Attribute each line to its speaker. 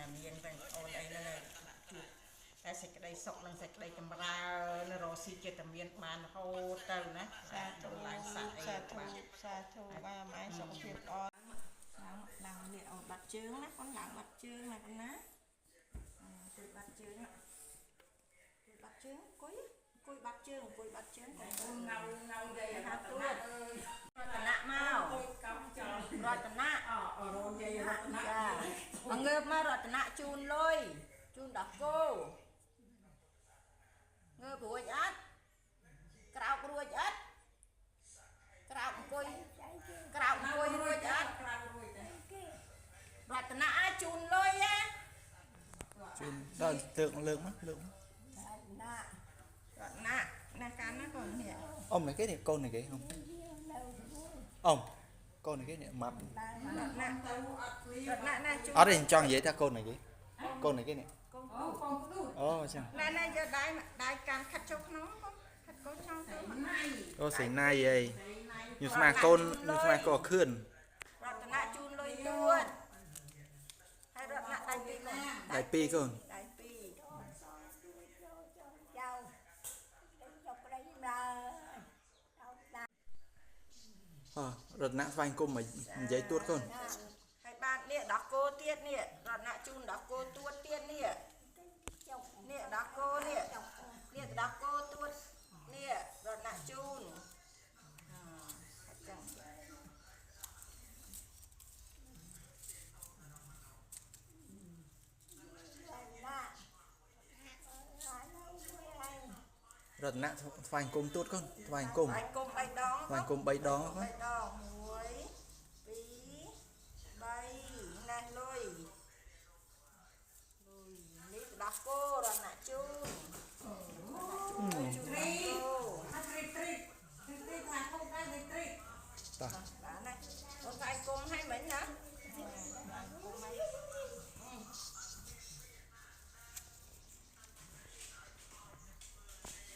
Speaker 1: អានាងទាំងអូនអីហ្នឹងជួបតែសេចក្តីសុខនិងសេចក្តីចម្រើនរកស៊ីចិត្តមានបានរហូតទៅណា
Speaker 2: សាធុ
Speaker 1: ឡើងសាក់អី
Speaker 2: សាធុ
Speaker 1: បាទ
Speaker 2: សាធុបាទម៉ែសុខភាពល្អឡើងឡើងនេះអូនបាត់ជើងណាកូនឡើងបាត់ជើងណាកូនណាអង្គុយបាត់ជើងអង្គុយបាត់ជើងអង្គុយអង្គុយបាត់ជើងអង្គុយបាត់ជើងកូន
Speaker 1: ងៅងៅយាយ
Speaker 2: ហៅទួតរតនៈម
Speaker 1: កំចោល
Speaker 2: ករតនៈ
Speaker 1: អរងយាយរតនៈ
Speaker 2: ចាងើបមករតនៈជូនលុយជូនដល់គោងើបរួចអត់ក្រោករួចអត់ក្រោកអង្គុយក្រោកអង្គុយរួចអត់
Speaker 1: ក្រៅរួចទេ
Speaker 2: រតនៈជូនលុយណា
Speaker 3: ជូនដល់លើកលើកមកលើកមក
Speaker 2: រតនៈណាកាន់ណាកូននេះ
Speaker 3: អ៊ំនេះគេនេះកូននេះគេអ៊ំអ៊ំកូននេះគេនេះម៉ាប់
Speaker 2: រតនៈ
Speaker 1: ទៅអត់ឃ្លៀ
Speaker 2: រតនៈណាជូន
Speaker 3: អត់ទេចង់និយាយថាកូននេះគេកូននេះគេនេះ
Speaker 1: អូកូនក្ដួ
Speaker 3: អូចឹង
Speaker 2: ណែណែយកដៃដៃកាន់ខាត់ចូលក្នុងកូនខាត់កូនចង់ទៅ
Speaker 1: ណៃ
Speaker 3: អូស្រីណៃអី
Speaker 1: ណៃ
Speaker 3: ខ្ញុំស្មាកូនខ្ញុំស្មាកូនខឿន
Speaker 2: រតនៈជូនលុយទួតហើយរតនៈដៃពីរកូន
Speaker 3: ដៃពីរកូន
Speaker 2: ដៃពីរ
Speaker 3: អរតនៈស្វែងគុំមកនិយាយទួតកូន
Speaker 2: ហើយបាននេះដោះគោទៀតនេះរតនៈជូនដោះគោទួតទៀតនេះនេះដោះគោនេះនេះដោះគោទួតនេះរតនៈជូនអញ្ចឹង
Speaker 3: រតនៈស្វែងគុំទួតកូនស្វែងគុំ
Speaker 2: បាយគុំ3ដង
Speaker 3: ស្វែងគុំ3ដងកូន
Speaker 2: 3ដង1 2 3ណាស់លុយលុយនេះដោះគោរតនៈជូនជូន
Speaker 1: ទ្រី
Speaker 2: គោ
Speaker 1: អត់ទ្រីទ្រីទ្រីទ្រីថាពុកដែរទ្រី
Speaker 3: តោះ
Speaker 2: បាទណាអូនស្អែកគុំឲ្យមិញណា